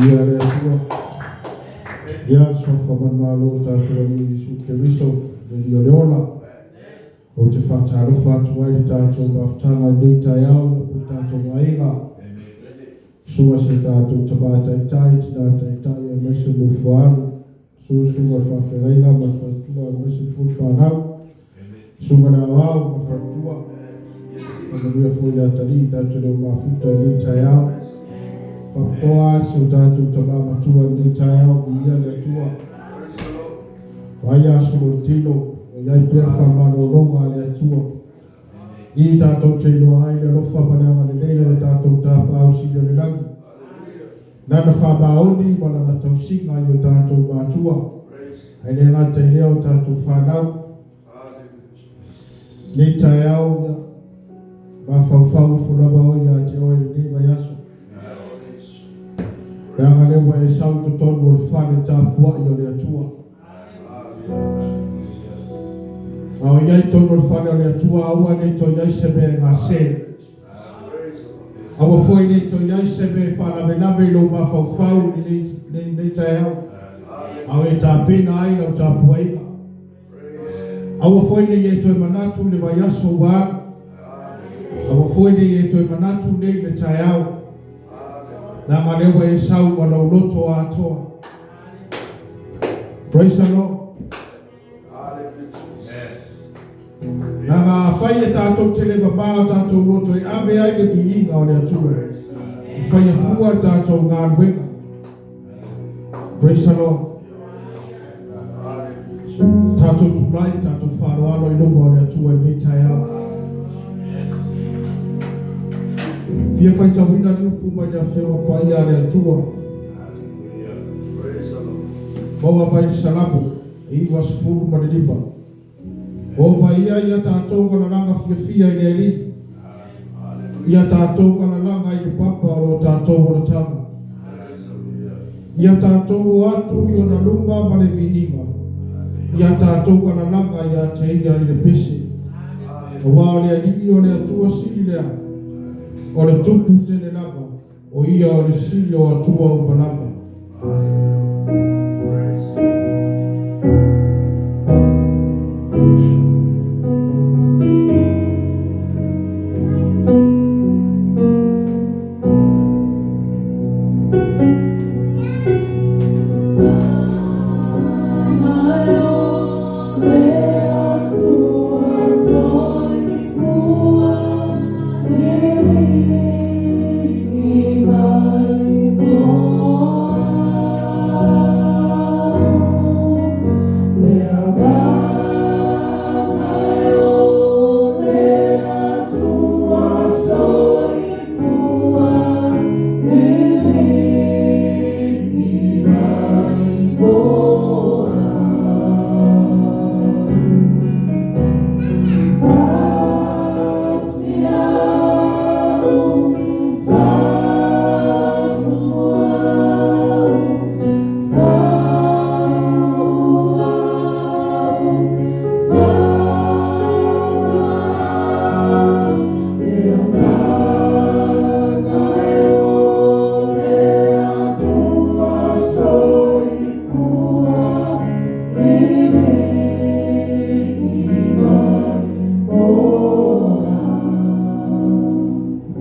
Ia le Atua. Ia suafa manumalo o tatou Alii Iesu Keriso, le Alii o le ola. Ou te faatalofa atu ai i le tatou mafutaga i lenei taeao ia po o le tatou aiga. Susuga i si o tatou tama taitai, tina taitai aemaise le nofoalu, susu susuga i le faafeagaiga ma le faletua aemaise foi le fanau. Susuga i le Aoao ma le faletua, faamanuia foi le Atalii tatou te le o mafuta i lenei taeao. Faapitoa lava si o tatou tama matua i lenei taeao, viia le Atua. Vaai aso o le tino, o i ai pea le faamalologa a le Atua. I tatou te iloa ai le alofa ma le agalelei o le tatou Tapaau Sili o le lagi, Lana faamaoni ma Lana tausiga i o tatou matua, ae le gata i lea o tatou fanau. Lenei taeao, ia, mafaufau ifo lava oe ia te oe i lenei vaiaso. Leaga lea ua e sau i totonu o le fale tapuai o le Atua. A o i ai totonu o le fale o le Atua, aua ne i toe i ai se mea e gase. Aua foi ne i toe i ai se mea e faalavelave i lou mafaufau i lenei taeao, a o e tapena ai lau tapuaiga. Aua foi ne i e toe manatu i le vaiaso ua alu. Aua foi ne i e toe manatu nei i le taeao. Leaga lea ua e sau ma lou loto atoa. Praise the Lord. Leaga afai e tatou te le mama o tatou loto e ave ai le viiga o le Atua, e faia fua le tatou galuega. Praise the Lord. Tatou tulai, tatou faaaloalo i luma o le Atua i lenei taeao. Fia faitauina le upu mai le Afioga Paia a le Atua. Maua mai le Salamo 95. O mai ia ia tatou alalaga fiafia i le Alii, ia tatou alalaga i le papa o lo tatou olataga. Ia tatou o atu i ona luma ma le viiga, ia tatou alalaga ia te ia i le pese. Aua o le Alii o le Atua sili lea, o le Tupu tele lava, o ia o le Sili o Atua uma lava.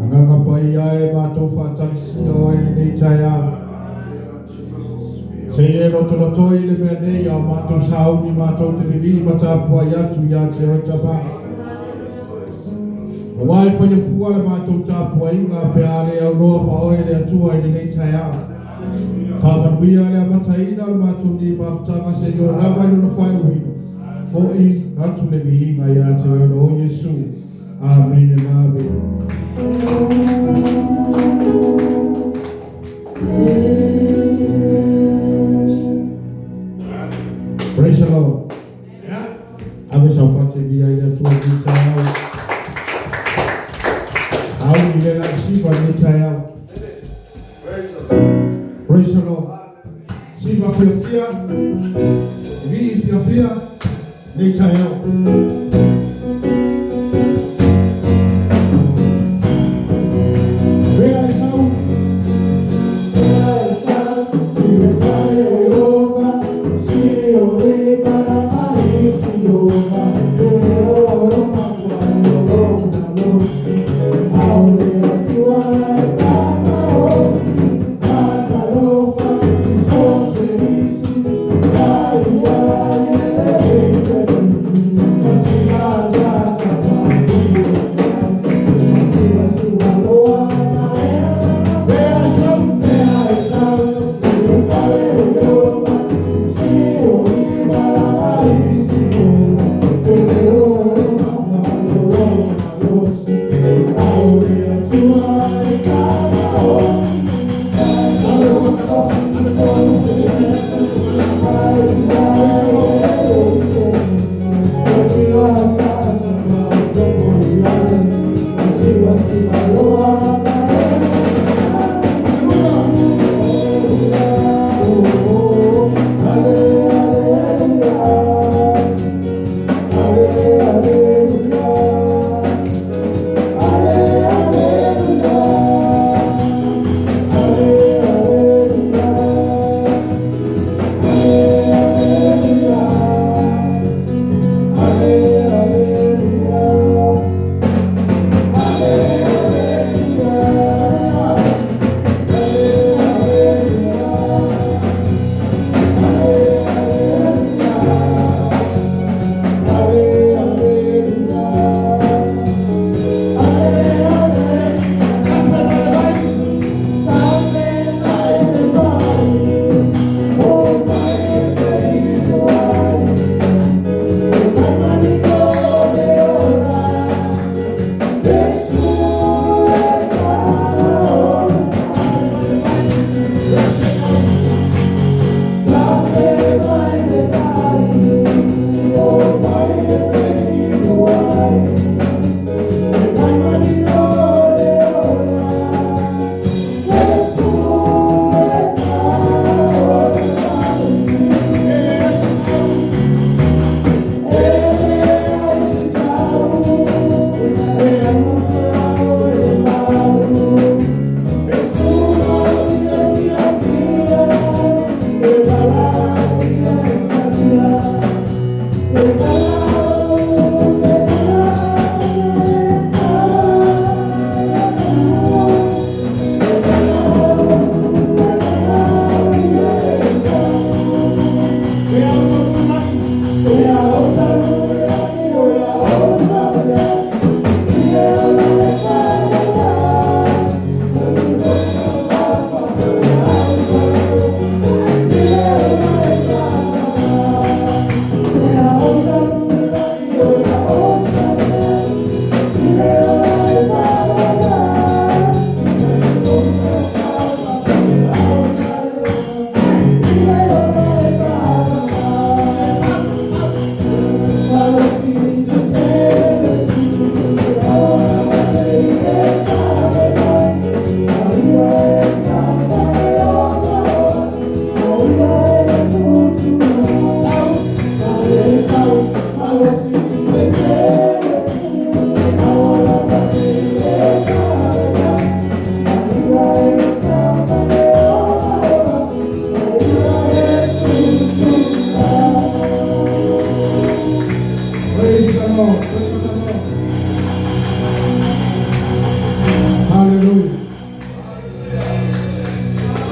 Agaga Paia e, matou faatagisia oe i lenei taeao. Se i e lotolotoi i le mea nei a o matou sauni matou te lilii ma tapuai atu ia te oe Tama. Aua e faia fua le matou tapuaiga pe a le aunoa ma oe le Atua i lenei taeao. Faamanuia le amataina o le matou nei mafutaga seia oo lava i lona faaiuina. Foi atu le viiga ia te oe o Iesu. Amene ma amene. Praise the Lord. Yeah. Ave saupati via i le Atua i lenei taeao. Auli le la siva i lenei taeao. Praise the Lord. Siva fiafia, vii fiafia, lenei taeao. Rea e sau.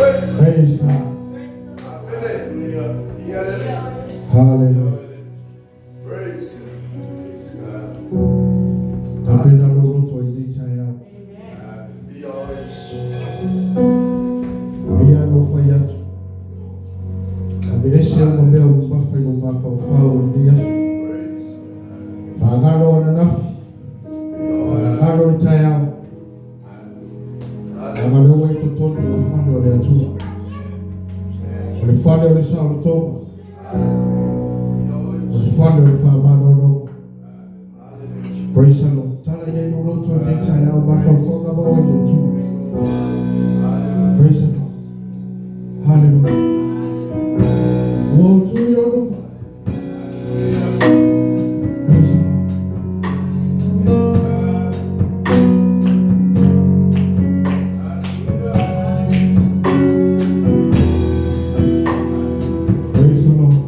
Praise God. Hallelujah. Praise God. Tapena lou loto i lenei taeao. E ia no fai atu. Aveese au ma mea mamafa i lou mafaufau i lenei aso. Faagalo ananafi. Faagalo le taeao. Leaga o lea ua i totonu o le fale o le Atua. O le fale o le saolotoga. O le fale o le faamalologa. Praise the Lord. Tala i ai lou loto i lenei taeao mafaufau lava oe i le Atua. Praise the Lord. Hallelujah. Ua ou tu i ou luma. Praise the Lord. Praise the Lord.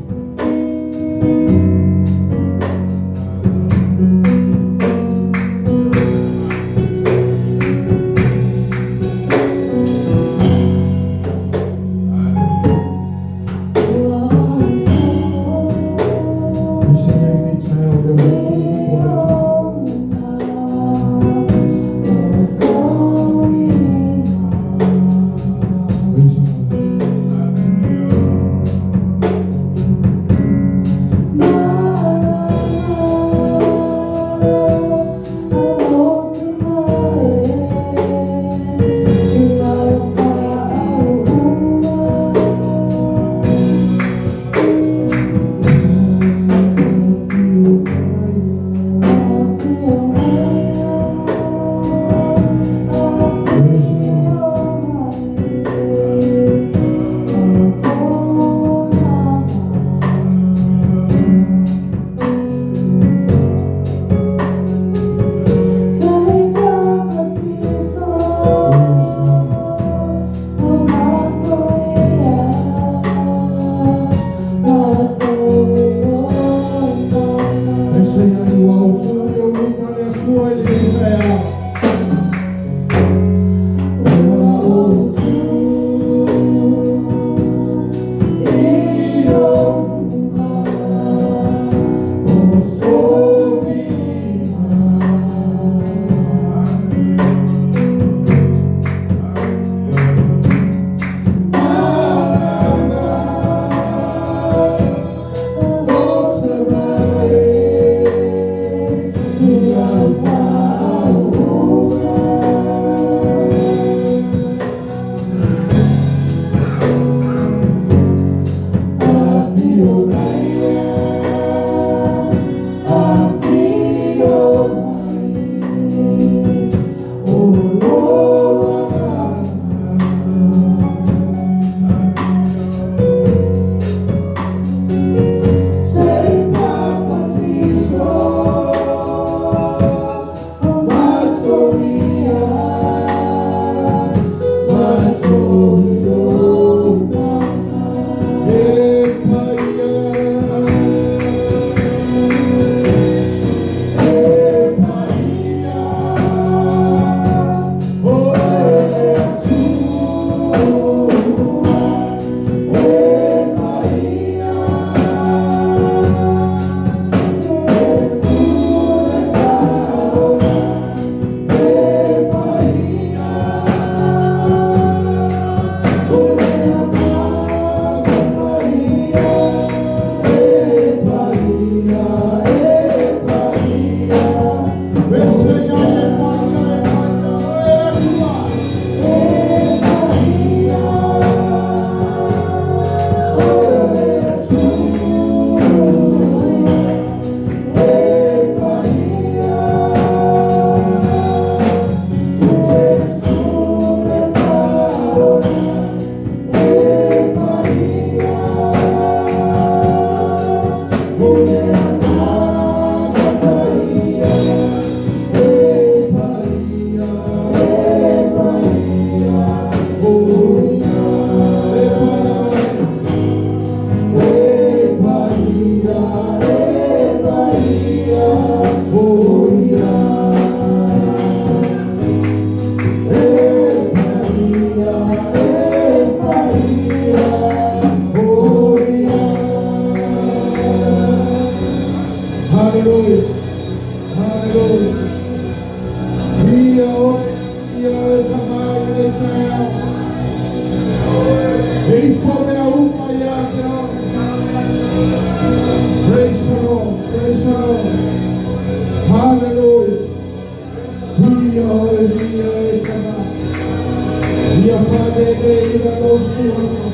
la lou suafa.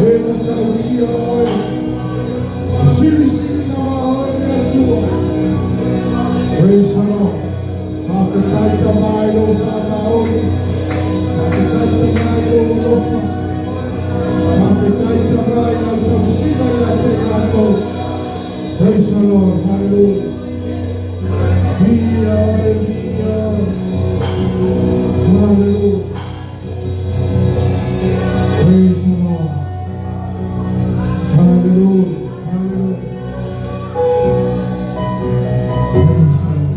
E mataulia oe. Silisili na ma oe le Atua. Praise the Lord. Faafetai Tama i lou faamaoni. Faafetai Tama i lou alofa. Faafetai Tama i lau tausiga ia te tatou. Praise the Lord. Hallelujah. Viia oe, viia oe. Hallelujah. Praise the Lord. Hallelujah. Hallelujah. Praise the Lord.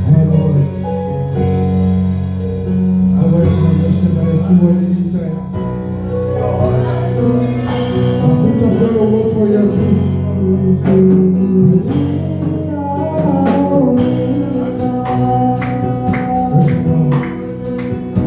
Hallelujah. Aua e faigase ma le Atua i lenei taeao. Mafuta pea lou loto i le Atua. Praise the Lord. Praise the Lord.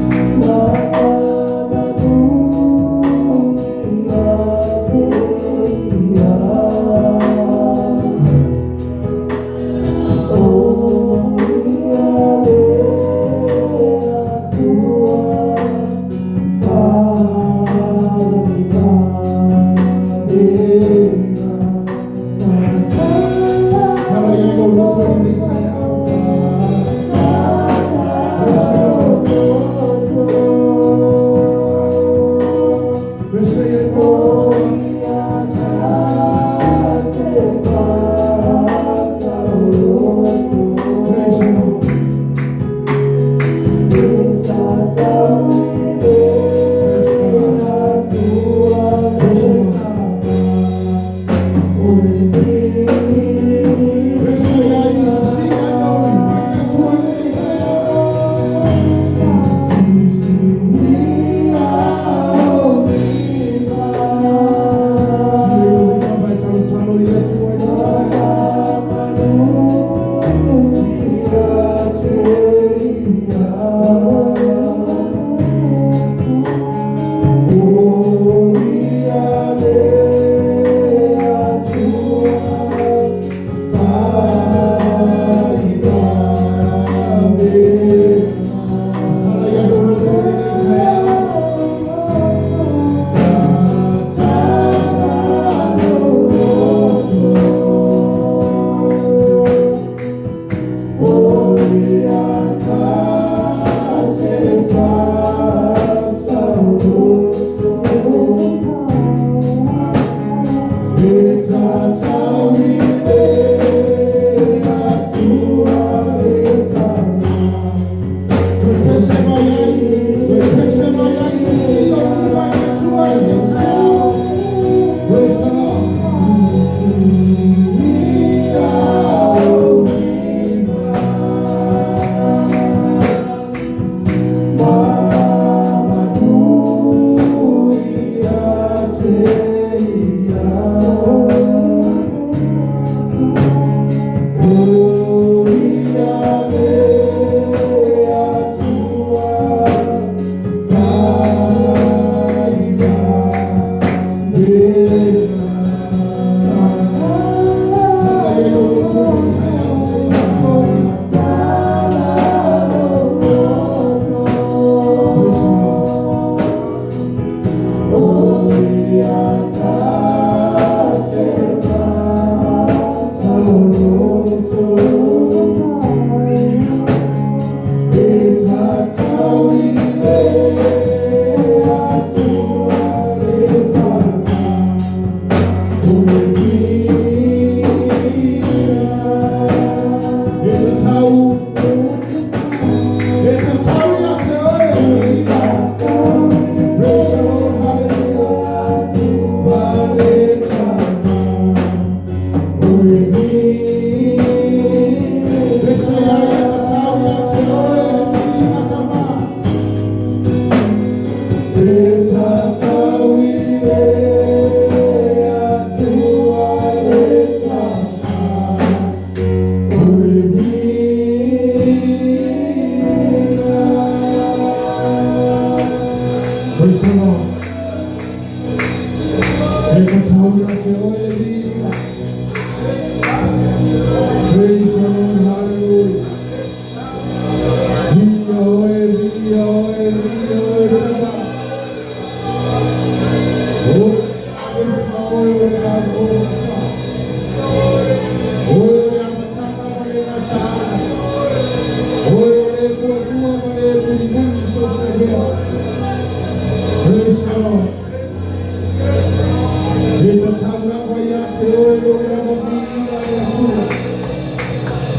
God.